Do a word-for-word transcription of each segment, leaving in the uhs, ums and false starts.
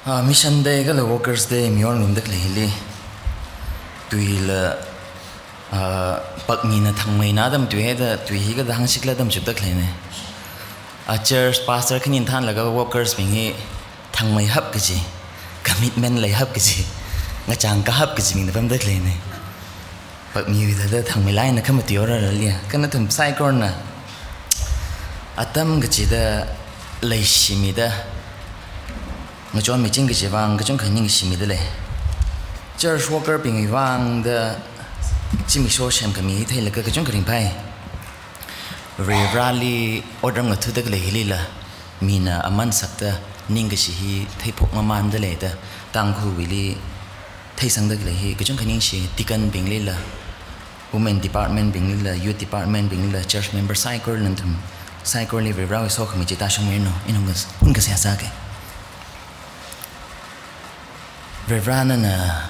Ah, Mission Day kala Workers' Day mayon ngarumda khalei hili, tuila, ah, paknina thangmeina atam tui haida, tui hi kathāda hāngsikhala atam chukda khaleina. Ah, church pastor khanina thanlaga workers bing hi thangmeihap kaji, commitment leihap kaji, ngachangkahap kaji bingna pamda khaleina. Pakmiwui thāda thangmeilāk eina khamatuihaorala liya. Kha nathum saikorana atam kachida leishimida, ngachonmiching kaji vang kachungkha ningshimida lei. Church worker bingwui vang da zimiksho semkhami hi theilaga kachungkha ringphai. Varivarali otram ngathuda khalei hilila, mina aman sakta ningkashi hi theiphok ngamānda leida, Tangkhulwuili theisangda khalei hi kachungkha ningshi. Deacon binglila, women department binglila, youth department binglila, church member saikorali, nathum saikorali Varivarawui sokhami chi tāshungmiranu, ina unkas-, unkaseihā sāki. Varivara nana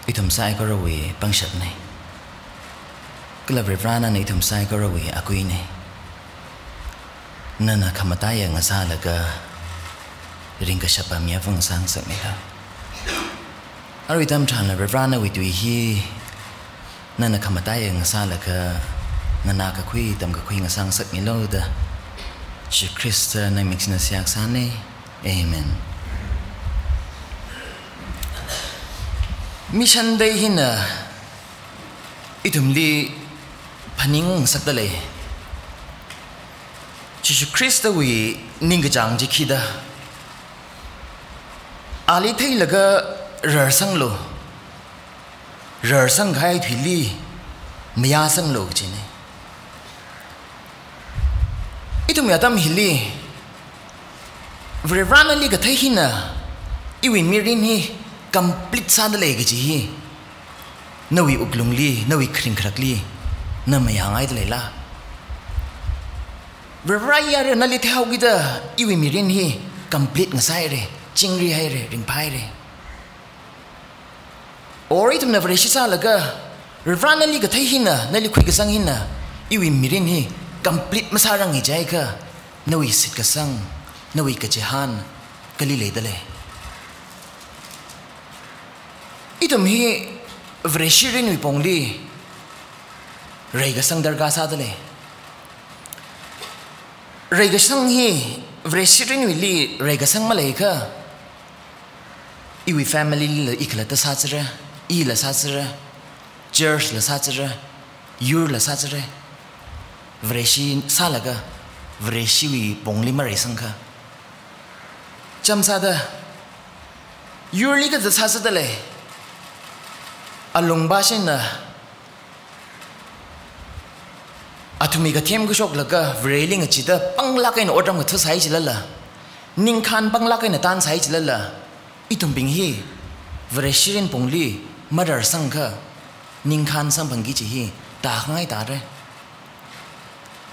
ithum saikorawui pangshapna. Kala Varivara nana ithum saikorawui akuina. Nana khamataiya ngasālaga ringkashap pamya vang sāngasakmilu. Arui atam tharanla Varivara nawui tui hi nana khamataiya ngasālaga nganākakhui tamkakhui ngasāngasakmilu da Jishu Khrista nawui ming singda seihā kasāna. Amen. Mission Day hina ithumli phaningngasakda lei. Jishu Khristawui ningkachāng chi khida, ali theilaga rarsanglu, rarsangkahai thuili mayāsanglu kajina. Ithumwui atam hili, Varivara nali kathei hina iwui mirin hi complete sāda lei kaji hi nawui wuklungli, nawui kharing kharakli na mayāngaida leila? Varivara yare nali theihaokida iwui mirin hi complete ngasāhaira, chingrihaira, ringphāhaira. Or ithumna Vareshi sālaga, Varivara nali kathei hina, nali khuikasang hina iwui mirin hi complete masāranga jiakha, nawui shitkasang, nawui kachihān kali leida lei? Ithum hi Vareshi mirinwui pongli reikasang darkar sāda lei. Reikasang hi Vareshi mirinwuili reikasang maleiakha, iwui family lila ikhalatta sāsera, ila sāsera, church la sāsera, yurla sāsera, Vareshi sālaga Vareshiwui pongli mareisangakha. Chānjam sāda, yurli kathāda sāsāda lei, alungpāshina athumwui kathem kashoklaga Vareli ngachida panglāk eina otram ngathasai chilala, ningkhān panglāk eina tānsai chilala, ithumbing hi Vareshi mirin pongli mararsangakha ningkhān samphangki kaji hi tākhangai tāra.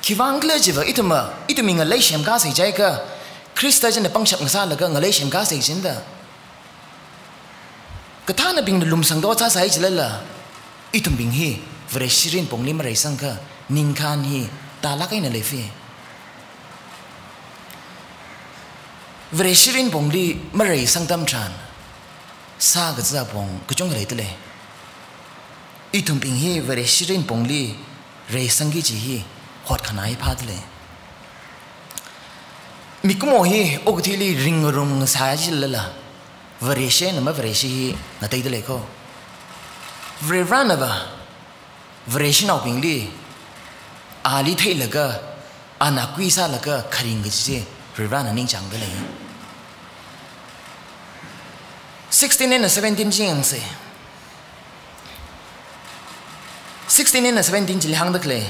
Khiwuivang khala chiva ithumva, ithumwui ngalei semkasei jiakha, Khrista china pangshap ngasālaga ngalei semkasei chida, kathānabingna lumsangda ot sāsai chilala, ithumbing hi Vareshi mirin pongli mareisangakha ningkhān hi tālāk eina leifei. Vareshi mirin pongli mareisang atam tharan, sākazā pong kachungkha leida lei. Ithumbing hi Vareshi mirin pongli reisangki kaji hi hotkhanā hi phāda lei. Mikumo hi okathuili ringrumngasai chilala, Vareshi eina Mavareshi hi ngateida lei ko. Varivarana va Vareshinaobingli ali theilaga, ana khuisālaga kharing kaji chi Varivarana ningchāngda lei. Sixteen eina seventeen chi yangsei. Sixteen eina seventeen chili hāngda khalei,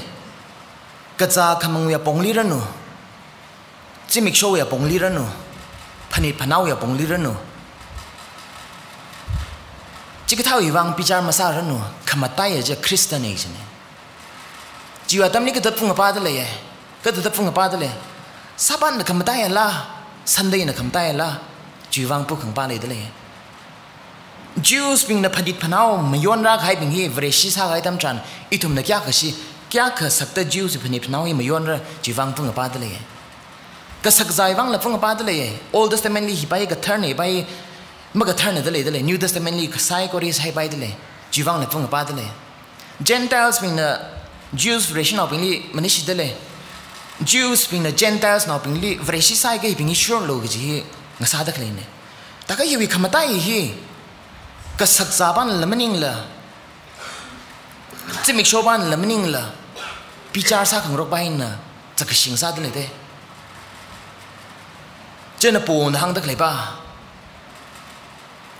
kazā khamangwui apongli ranu, zimikshowui apongli ranu, phanit phanaowui apongli ranu, chikathāwui vang bichar masāranu, khamataiya chi Khristana kajina. Chiwui atamli kathāda phungkapāda leiya, kathāda phungkapāda lei. Sabbathna khamataiyala, Sundayna khamataiyala, chiwui vang phungkapā leida lei. Jews bingna phanit phanao mayonrākahaibing hi Vareshi sākahai atam tharan, ithumna kayākha shi, kayākha sakta Jews wui phanit phanao hi mayonra, chiwui vang phungkapāda lei. Kasakzāwui vangla phungkapāda lei. Old Testament li hipa hi kathar nei pa hi, Makatharna dalei dalei, New Testament li kasai kori saipai dalei, chiwuivangla phungapa dalei. Gentiles bingna Jews Vareshinaobingli manishidalei. Jews bingna Gentiles naobingli Vareshi saiga hibing hi shurlo kaji hi ngasāda khaleina. Taka hiwui khamatai hi, kasakzā pānla maningla, zimiksho pānla maningla, bichar sākhangarok pā hina, zakashing sādalei de. Chieina pona hāngda khaleipa.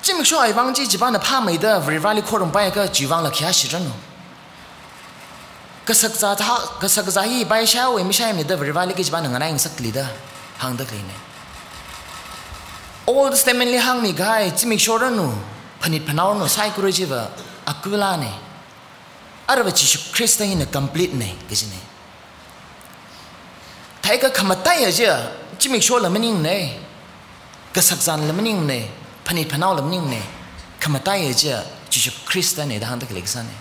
Zimiksho aivang chi chipāna phāmeida Varivarali khorumpaiakha chiwuivangla khayāshiranu. Kasakzā tha, kasakzā hi paishaihaowa mishaimanei da Varivarali kachipāna nganai ngasaklida hāngda khaleina. Old Testament li hāngmi kahai zimiksho ranu, phanit phanaoranu, saikora chiva akulāna. Arava Jishu Khrista hina complete na kajina. Thākha khamataiya chiya, zimikshola maningna, kasakzānla maningna, phanit phanaola maningna, khamataiya chiya Jishu Khristana da hāngda khalei kasāna.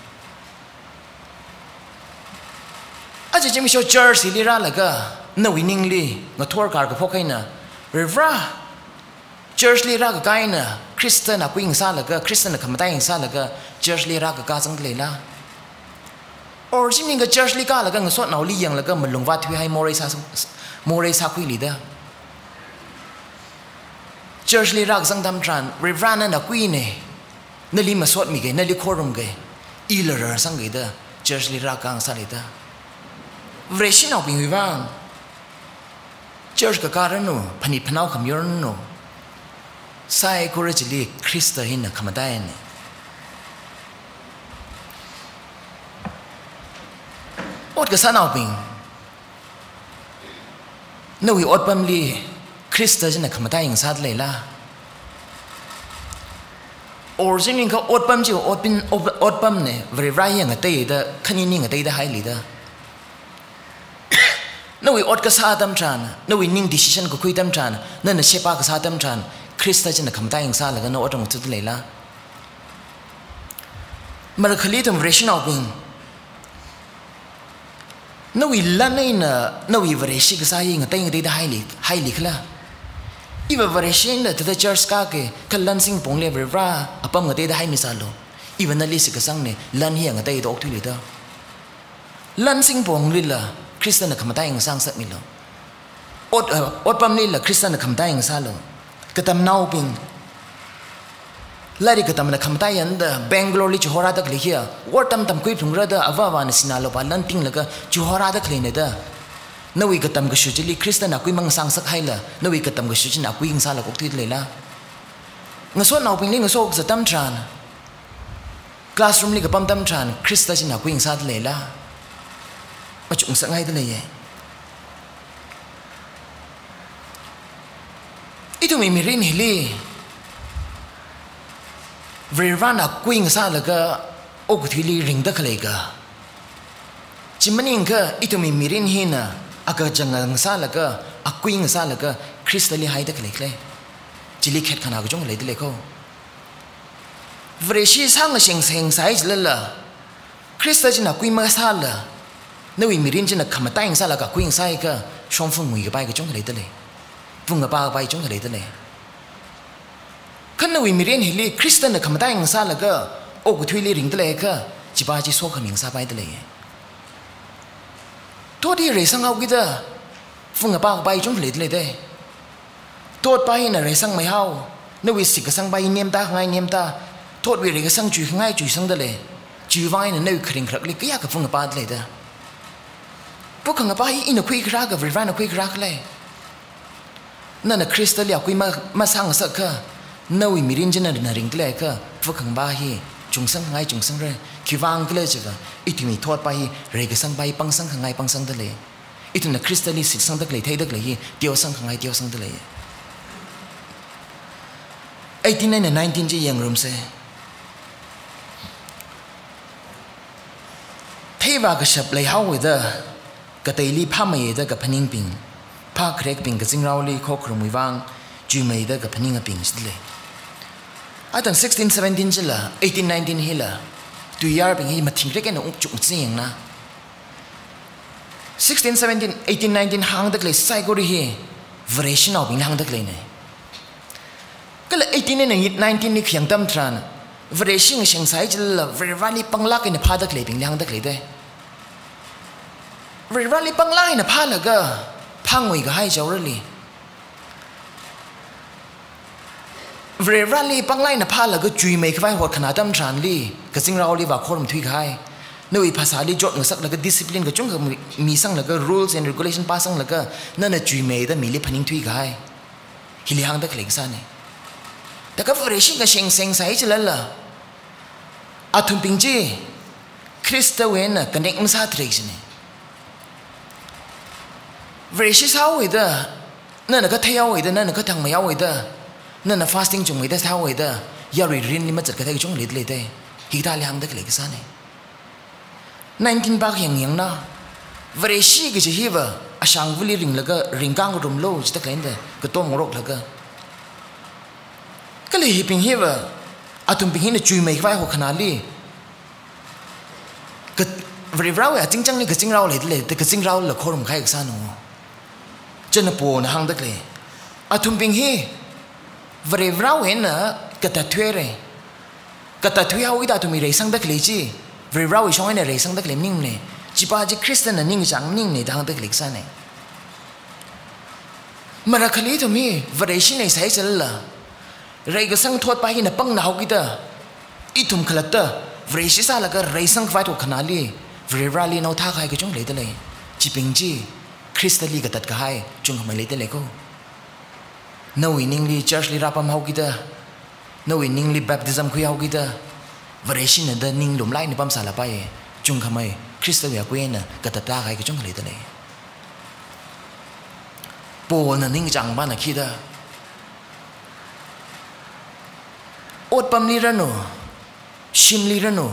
Aja zimiksho church hili rālaga, nawui ningli ngathor karkaphok eina, Varivara, church li rākakā eina Khristana kui ngasālaga, Khristana khamatai ngasālaga, church li rākakā zangda leila? Or chi maningakha church li kālaga ngasotnaoli yanglaga malung vāthuihai morei sā, morei sākhuilida. Church li rākazang atam tharan, Varivara nana kuina, nali masotmika, nali khorumka, ila rarsangka da church li rākakā ngasālida. Vareshinaobingwui vang church kakā ranu, phanit phanao khamioranu, saikora chili Khrista hina khamataina. Ot kasānaobing, nawui otpamli Khrista china khamatai ngasāda leila? Or chi maningakha otpam chi otpin, op-, otpamna, Varivara hi ngateida, khanini ngateida hailida. Nawui ot kasā atam tharan, nawui ning decision kakhui atam tharan, nana sheba kasā atam tharan, Khrista china khamatai ngasālaga na ot ngathuda leila? Marakhali ithum Vareshinaobing, nawui lan eina nawui Vareshi kasā hi ngatei ngateida haili, hailikhala? Iva Vareshi eina thāda church kāka, kha lan singpongli Varivara apam ngateida haimi sālu. Iva nali shitkasangna, lan hi ngateida okthuilida. Lan singponglila Khristana khamatai ngasā ngasakmilu. Ot, eh, otpamlila Khristana khamatai ngasālu. Katamnaobing, lairik katamna khamatai yangda Bangalore li chihorāda khalei hiya, war tam tamkhui phalungra da ava avāna sinā lopa lan tinglaga chihorāda khaleina da. Nawui katam kashu chili Khristana kui mangasā ngasakhaila, nawui katam kashu china kui ngasālaga okthuida leila? Ngasotnaobingli ngaso kazat atam tharan, classroom li kapam atam tharan, Khrista china kui ngasāda leila? Machuk ngasakngaida leiya. Ithumwui mirin hili Varivarana kui ngasālaga okathuili ringda khalei ka. Chi maningakha ithumwui mirin hina akachang ngasālaga, akui ngasālaga, Khristali haida khalei khala? Chili khet khana kachungkha leida lei kho. Vareshi sāngaseng seng sai chilala, Khrista china kui masāla, nawui mirin china khamatai ngasālaga kui ngasāakha, shongfa nguikapai kachungkha leida lei. Phungkapā kapai kachungkha leida lei. Kha nawui mirin hili Khristana khamatai ngasālaga okathuili ringda leiakha, chipa chi sokhami ngasāpaida lei. Thot hi reisanghaokida phungkapā kapai kachungkha leida lei de. Thotpa hina reisangmeihao, nawui shitkasangpa hi nemta khangai nemta, thotwui reikasang chuikhangai chuisangda lei. Chiwuivang eina nawui kharing kharakli kayākha phungkapāda leida. Phungkapā hi ina khuikharā ka Varivarana khuikharā khala? Nana Khristali akui ma, masāngasakakha, nawui mirin china na ringda leiakha, phungkapā hi chungsangkhangai chungsangra. Khiwuivang khala chiakha, ithumwui thotpa hi, reikasangpa hi pangsangkhangai pangsangda lei. Ithumna Khristali shitsangda khalei, theida khalei hi, teosangkhangai teosangda lei. Eighteen and nineteen chi yangrumsa. Theivā kashap leihaowa da, kateili phāmeiya da kaphaningbing, phākharekbing kazingraoli khokharumwui vang chuimeida kaphaningabing chili lei. Atam sixteen seventeen chila, eighteen nineteen hila, tuiyārbing hi mathingrik eina ungchuk chi yangna. Sixteen seventeen, eighteen nineteen hāngda khalei saikora hi, Vareshinaobingli hāngda khaleina. Eighteen eina nineteen li khayang atam tharan, Vareshi ngashengsai chilala, Varivarali panglāk eina phāda khaleibingli hāngda khalei dei. Varivarali panglāk eina phālaga, phāngui kahai chaorali. Varivarali panglāk eina phālaga chuimei khavai hotkhanā atam tharanli, kazingraoli vākhorumthui kahai. Nawui phasāli chotngasaklaga discipline kachungkha mi, misanglaga rules and regulation pāsanglaga, nana chuimeida mili phaningthui kahai. Hili hāngda khalei kasāna. Thākha Vareshi ngashengsai chilala, athumbing chi Khristawui eina connect masāthura jina. Vareshi sāhaoda, nana katheihaoda, nana kathangmeihaoda, nana fasting chungmeida sāhaoda, yarui mirinli mazat kathei kachungkha leidalei dei. Hikathāli hāngda khalei kasāna. Nineteen pākhayang yangna, Vareshi kaji hiva ashangvali ringlaga ringkāngarumlu jida khaleina dei, katom ngaroklaga. Kala hibing hiva, athumbing hina chuimei khavai hotkhanāli, ka, Varivarawui azingchangli kazingrao leidalei, kazingraola khorum kahai kasāna. Chieina Paulna hāngda khalei, athumbing hi Varivarawui eina katatthuira. Katatthuihaoda athumwui reisangda khalei chi, Varivarawui shong eina reisangda khalei maningmana. Chipa chi Khristana ningkachāng maningmana da hāngda khalei kasāna. Marakhali ithum hi Vareshi ngashengsai chilala, reikasang thotpa hina pangnahaokida, ithum khalatta Vareshi sālaga reisang khavai hotkhanāli, Varivarali naothā kahai kachungkha leidalei. Chibing chi Khristali katat kahai chungkhamei leidalei ko. Nawui ningli church li rāpamhaokida, nawui ningli baptism khuihaokida, Vareshina da ning lumlāk eina pamsālapaiya, chungkhamei Khristawui akui eina katattā kahai kachungkha leidalei. Paulna ningkachāngpana khi da, otpamli ranu, shimli ranu,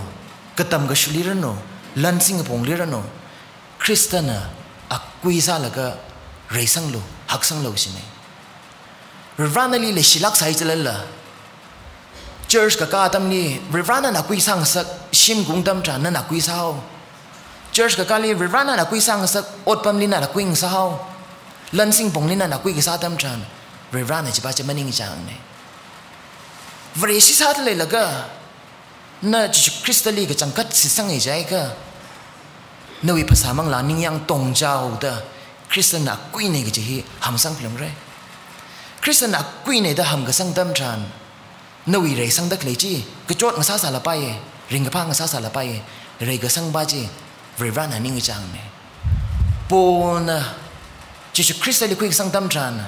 katam kashuli ranu, lan singkaphungli ranu, Khristana akui sālaga reisanglu, haksanglu jina. Varivara nali leishilāksai chilala, church kakā atamli Varivarana akui sāngasak, shim kaung atam tharan nana akui sāhao. Church kakāli Varivarana akui sāngasak, otpamli nana akui ngasāhao, lan singkaphungli nana akui kasā atam tharan, Varivarana chipa chi maningkachāngna. Vareshi sāda leilaga, na Jishu Khristali kachangkhat shitsanga jiakha, nawui phasā manglā ningyāng tongchaoda Khristana akuina kaji hi hamsang phalungra. Khristana akuina da hamkasang atam tharan, nawui reisangda khalei chi kachot ngasāsālapaiya, ringkaphā ngasāsālapaiya, reikasangpa chi Varivarana ningkachāngna. Paulna Jishu Khristali khuikasang atam tharan,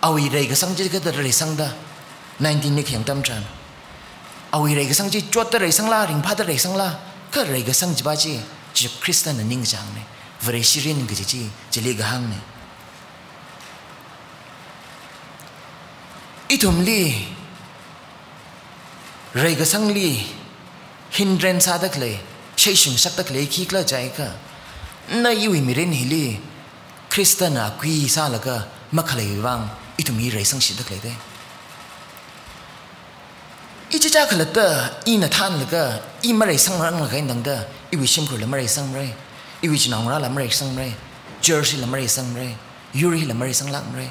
awui reikasang chi kathāda reisangda, nineteen li khayang atam tharan, awui reikasang chi chotda reisangla, ringphāda reisangla, kha reikasang chipa chi Jishu Khristana ningkachāngna. Vareshi mirin kaji chi chili kahāngna. Ithumli, reikasangli hindrance sāda khalei, shaishi ngasakda khalei khikhala jiakha, na iwui mirin hili Khristana akui sālaga makhaleiwui vang ithum hi reisangsida khalei dei. Ichicha khalatta ina thānlaga, i mareisangranglakha eina tangda, iwui shimkhurla mareisangmara, iwui chinaongarāla mareisangmara, church hila mareisangmara, yur hila mareisanglākmara.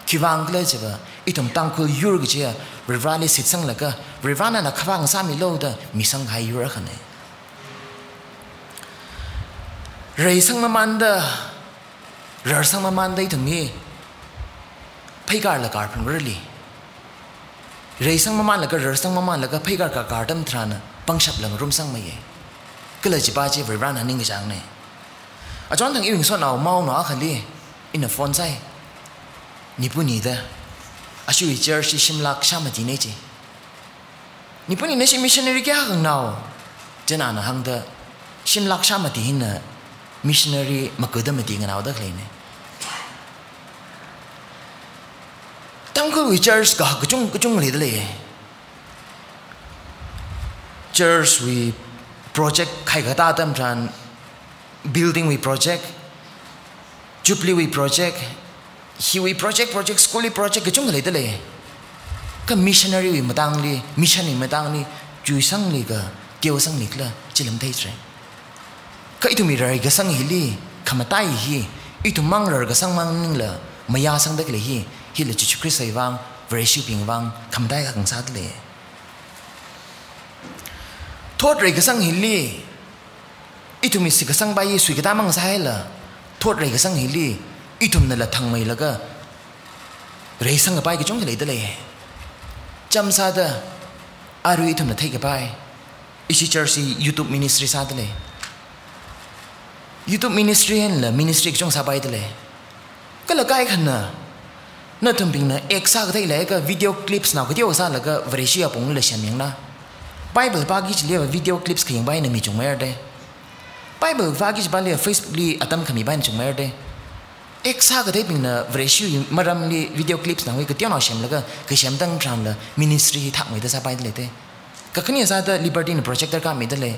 Khiwuivang khala jiakha, ithum Tangkhul yur kajiya Varivarali shitsanglaga, Varivarana khavā ngasāmilu da misang kahai yur akhana. Reisang mamānda, rarsang mamānda ithum hi pheikārla kārphalungrali. Reisang mamānlaga, rarsang mamānlaga pheikār kākār atam tharan pangshapla ngarumsangmeiya. Kala chipa chi Varivarana ningkachāngna. Achonthang iwui ngasotnao maonao akhali ina phone sāi. Nipuni da, ashiwui church chi shimlāk shāmatina chi. Nipuni nashi missionary kayākha nganao? Chieina ana hāngda, shimlāk shāmati hina missionary makuda mati nganaoda khaleina. Tangkhulwui church kahak kachung kachung leidalei. Church wui project khaikatā atam tharan, building wui project, jubilee wui project, hiwui project, project, school wui project kachungkha leidalei. Kha missionary wui matangli, mission wui matangli, chuisangli kha, teosangli khala, chila matheithura. Kha ithumwui rarkasang hili, khamatai hi, ithum mang rarkasang mang maningla, mayāsangda khalei hi, hila Jishu Khristawui vang, Vareshibing vang khamataiya khangasā dalei. Thot reikasang hili, ithumwui shitkasang bai hi suikatā mang sāhaila, thot reikasang hili, ithumnala thangmeilaga reisangkapai kachungkha leidalei. Chāmsāda, arui ithumna theikapai, ishi church hi YouTube ministry sādalei. YouTube ministry einala ministry kachungkha sāpaidalei. Kala kaikhana, nathumbingna act sākathei leiakha video clips nao kateo sālaga Vareshi apongli semyangna. Bible pāki chiliva video clips khayangpai eina mi chungmeira de. Bible pāki chipāli Facebook li atam khamipai eina chungmeira de. Act sākatheibingna Vareshi maramli video clips nao kateo nao semlaga, kasem tangtharanla ministry hi thakmeida sāpaidalei de. Kakhane sāda Liberty na projector kapmeidalei.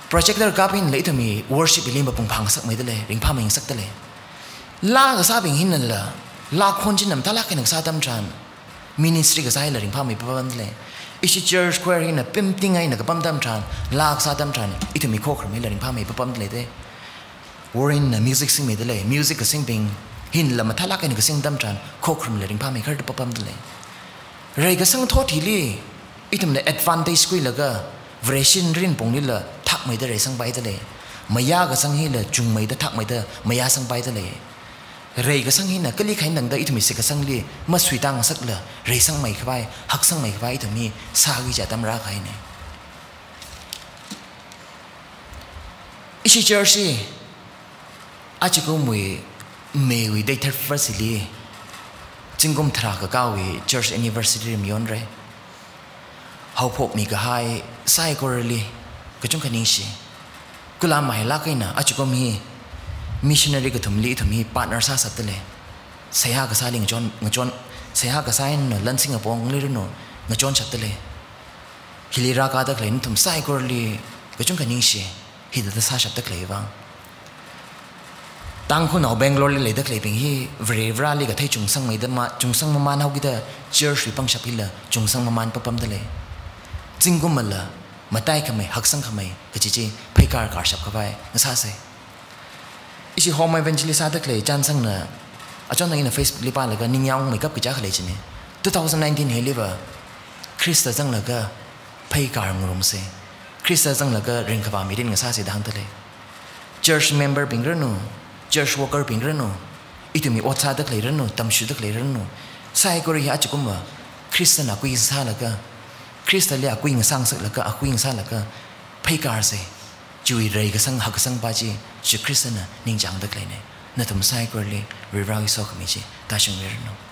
Projector kap einala ithumwui worship hili mapung phāngasakmeidalei, ringphāmei ngasakdalei. Laa kasābing hinala, laa khon china mathālāk eina kasā atam tharan, ministry kasā hila ringphāmei papamdalei. Ishi church choir hina pimting eina kapam atam tharan, laa kasā atam tharan, ithumwui khokharum hila ringphāmei papamdalei de. Warrenna music singmeidalei, music kasingbing hinala mathālāk eina kasing atam tharan, khokharumla ringphāmei kharda papamdalei. Reikasang thot hili, ithumna advantage khuilaga, Vareshi mirin ponglila thakmeida reisangpaidalei. Mayākasang hila chungmeida thakmeida mayāsangpaidalei. Reikasang hina kali khain tangda ithumwui shitkasangli masuitāngasakla, reisangmeikhavai, haksangmeikhavai ithum hi sāki kaji atam rākahaina. Ishi church hi, ajakumwui May wui date thirty-first hili, zingkum tharā kakāwui church anniversary mayonra. Haophokmi kahai saikorali kachungkha ningshi. Kala mahailāk eina ajakum hi missionary kathumli ithum hi partner sāshapdalei. Seihā kasāli ngachon, ngachon, seihā kasā eina Lansing apongli ranu, ngachonshapdalei. Hili rākāda khalei nathum saikorali kachungkha ningshi, hithāda sāshapda khalei vang. Tangkhulnao Bangalore li leida khaleibing hi Varivarāli kathei chungsangmeida ma, chungsang mamān haokida church wui pangshap hila chungsang mamān papamdalei. Zingkumala mataikhamei, haksangkhamei kaji chi pheikar karshapkhavai ngasāsa. Ishi home evangelist sāda khalei Chansangna, achon eina Facebook li pālaga ningyāngmeikap kaja khalei china. Two thousand nineteen hiliva, Khrista zanglaga pheikar ngarumsa. Khrista zanglaga ringkaphā mirin ngasāsa da hāngdalei. Church member bing ranu, church worker bing ranu, ithumwui ot sāda khalei ranu, tamshuda khalei ranu, saikora hi ajakumva Khristana kui sālaga, Khristali akui ngasāngasaklaga, akui ngasālaga pheikarsa. Chiwui reikasang hakkasang pa chi, chi Khristana ningchāngda khaleina. Nathum saikorali Varivarāwui sokhami chi tāshungmiranu.